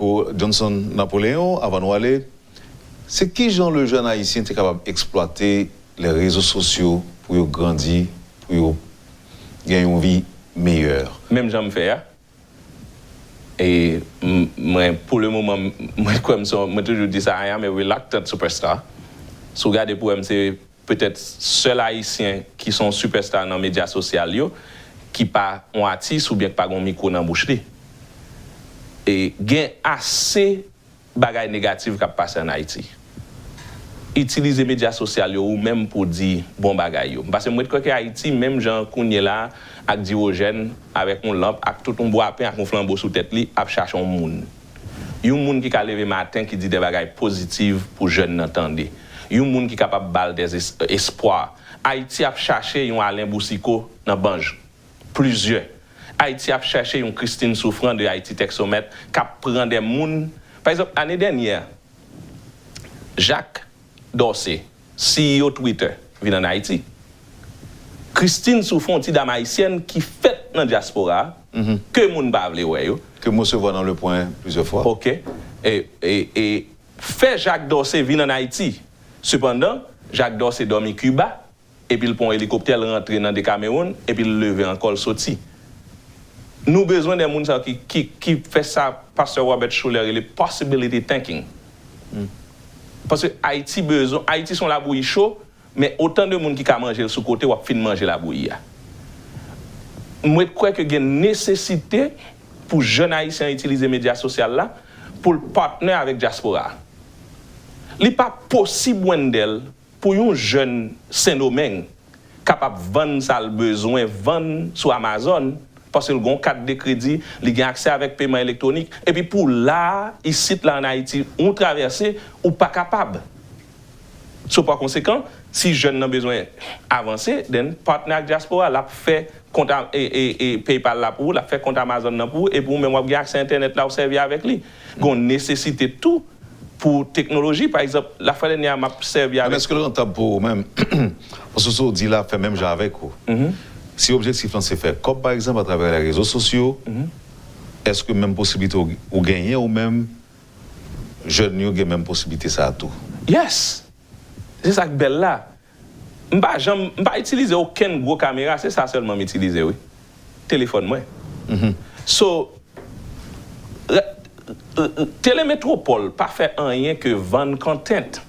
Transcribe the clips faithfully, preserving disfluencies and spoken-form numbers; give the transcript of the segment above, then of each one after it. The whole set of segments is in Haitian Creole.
Pou Johnson Napoléon, avan nou ale, se kijan le jeune haïtien te kapab eksplwate les réseaux sociaux pou yo grandi, pou yo gen yon vi meyè? Menm jan m fè a. E m- mwen, pou le moman, m- mwen kwè m se yon, mwen toujou di sa, I am a reluctant superstar. Si w gade pou wè m se petèt sèl ayisyen ki se yon superstar nan medya sosyal yo, ki pa yon atis oubyen ki pa gen yon mikwo nan bouch li. E gen ase bagay negatif k ap pase ann Ayiti. Itilize medya sosyal yo ou menm pou w di bon bagay yo. Paske m ret kwè ke Ayiti, menm jan kounye la a, ak diwojèn, avèk yon lanp, ak tout yon bwapen, ak yon flanbo sou tèt li, ap chache yon moun. Yon moun ki ka leve maten, ki di de bagay pozitif pou jèn nan tande. Yon moun ki kapab ba l de espwa. Ayiti ap chache yon Alen Boucicault nan Banj. Plizyè. Ayiti ap chache yon Christine Souffrant de Haïti Tech Summit k ap pran de moun. Pa egzanp, ane dènyè, Jacques Dorcé, C E O Twitter, vin ann Ayiti. Christine Souffrant, yon ti dam ayisyèn ki fèt nan dyaspora a, ke moun pa vle wè yo. Ke m resevwa nan Le Point plizyè fwa. Ok. E, e, e fè Jacques Dorcé vin ann Ayiti. Sepandan, Jacques Dorcé dòmi Kiba, epi l pran yon elikoptè, l rantre nan Decameron, epi l leve ankò, l soti. Nou bezwen de moun sa yo ki, ki, ki fè sa Pastè Robert Schuller rele possibility thinking. Paske Ayiti bezwen, Ayiti se yon labouyi cho, men otan de moun ki ka manje l sou kote, w ap fin manje labouyi a. M ret kwè ke gen nesesite pou jèn ayisyen an itilize medya sosyal la pou l patnè avèk dyaspora a. Li pa posib, Wendell, pou yon jèn Sendomeng kapab vann sa l bezwen vann sou Amazon, paske l gen yon kat de kredi, li gen aksè avèk peman elektwonik, epi pou la a, isit la ann Ayiti, ou travèse, ou pa kapab. So, pa konsekan, si jèn nan bezwen avanse, then patnè ak dyaspora, l ap fè kont a, e, e, e, PayPal la pou ou, l ap fè kont Amazon nan pou ou, epi ou menm w ap gen aksè entènèt la, ou sèvi avèk li. Gen yon nesesite tou pou teknoloji. Pa egzanp, lafwa dènyè a m ap sèvi avèk. Men èske l rantab pou ou menm? Paske sa w di la fè menm jan avèk ou. Si objektif lan se fè kòb, pa egzanp, atravè les réseaux sociaux, èske menm posiblite ou, ou genyen ou menm, jèn yo gen menm posiblite sa a tou? Yes! Se sa k bèl la. M pa janm, m pa itilize okenn gwo kamera, se sa sèlman m itilize, wi. Telefòn mwen. So, Telemetropole pa fè anyen ke vann content.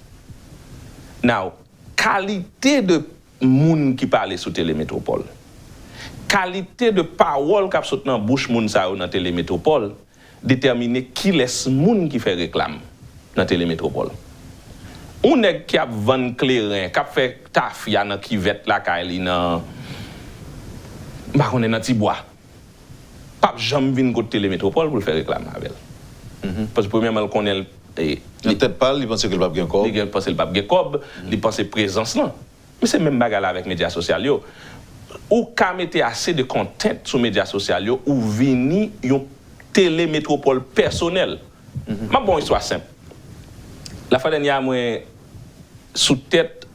Now, kalite de moun ki pale sou Telemetropole, kalite de pawòl k ap sot nan bouch moun sa yo nan Telemetropole, detèmine kilès moun ki fè reklam nan Telemetropole. Yon nèg ki ap vann kleren, k ap fè tafya nan kivèt lakay li nan, m pa konnen, nan Tibwa, p ap janm vin kot Telemetropole pou l fè reklam avè l. Paske premyèman, l konnen l, e, Nan tèt pa l, li panse ke l p ap gen kòb. Li gen, panse l p ap gen kòb, li panse prezans lan. Men se menm bagay la avèk medya sosyal yo. Ou ka mete ase de content sou medya sosyal yo, ou vini yon Telemetropole pèsonèl. M ap ba w yon istwa senp. Lafwa dènyè a, mwen sou tèt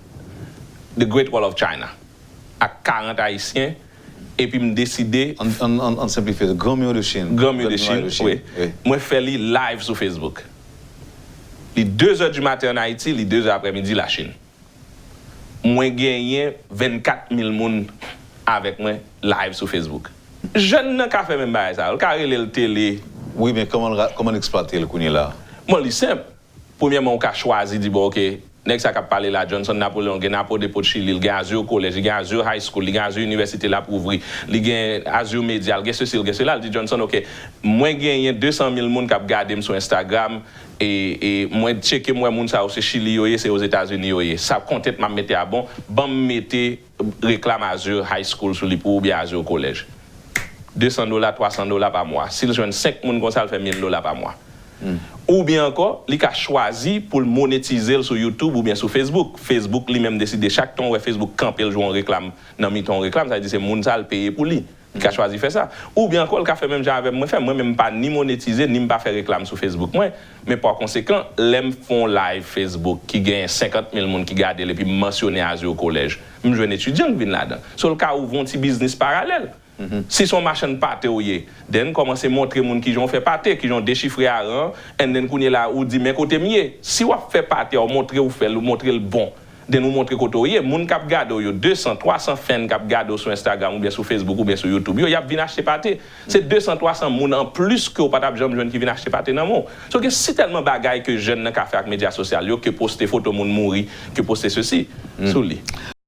The Great Wall of China ak karant Ayisyen, epi m deside. Ann, ann, ann, ann senplifye, Gran Mur de Chine. Gran Mur de Chine, wi. Mwen fè li live sou Facebook. Li de zè di maten ann Ayiti, li de zè aprèmidi Lachin. Mwen genyen vennkat mil moun avèk mwen live sou Facebook. Jèn nan ka fè menm bagay sa yo. L ka rele l tele. Wi, men kòman l ra-, kòman l eksplwate l kounye la a? Bon, li senp. Premyèman, ou ka chwazi di, bon, oke, nèg sa k ap pale la, Johnson Napoléon, gen Napo Dépôt Chili, li gen Azur College, li gen Azur High School, li gen Azur Université l ap ouvri, li gen Azur Media, li gen sesi, li gen sela. L di, Johnson, oke, mwen genyen de san mil moun k ap gade m sou Instagram, e, e mwen tcheke, m wè moun sa yo se Chili yo ye, se Ozetazini yo ye. Sa content m ap mete a bon, ban m mete reklam Azur High School sou li pou ou, oubyen Azur College. De san dola, twa san dola pa mwa. Si l jwenn senk moun konsa, l fè mil dola pa mwa. Oubyen ankò, li ka chwazi pou l monetize l sou YouTube oubyen sou Facebook. Facebook li menm deside, chak tan w wè Facebook kanpe l jwe yon reklam nan mitan yon reklam, sa vle di se moun sa a l peye pou li. Li ka chwazi fè sa. Oubyen ankò, l ka fè menm jan avè m mwen fè. Mwen menm, m pa ni monetize, ni m pa fè reklam sou Facebook mwen. Men pa konsekan, lè m fè yon live Facebook ki genyen senkant mil moun ki gade l epi m mansyone Azur College, m jwenn etidyan k vin ladan. So, l ka ouvri yon ti biznis paralèl. Si se yon machann pate ou ye, then kòmanse montre moun kijan w fè pate, kijan w dechifre aran, and then kounye la ou di men kote m ye. Si w ap fè pate a, w montre ou fè l, ou montre l bon, then ou montre kote w ye. Moun k ap gade w yo, de san, twa san fan k ap gade w sou Instagram oubyen sou Facebook oubyen sou YouTube yo, y ap vin achte pate. Se de san, twa san moun an plis ke w pa t ap janm jwenn ki vin achte pate nan men w. So gen si tèlman bagay ke jèn nan ka fè ak medya sosyal yo, ke poste foto moun mouri, ke poste sesi sou li.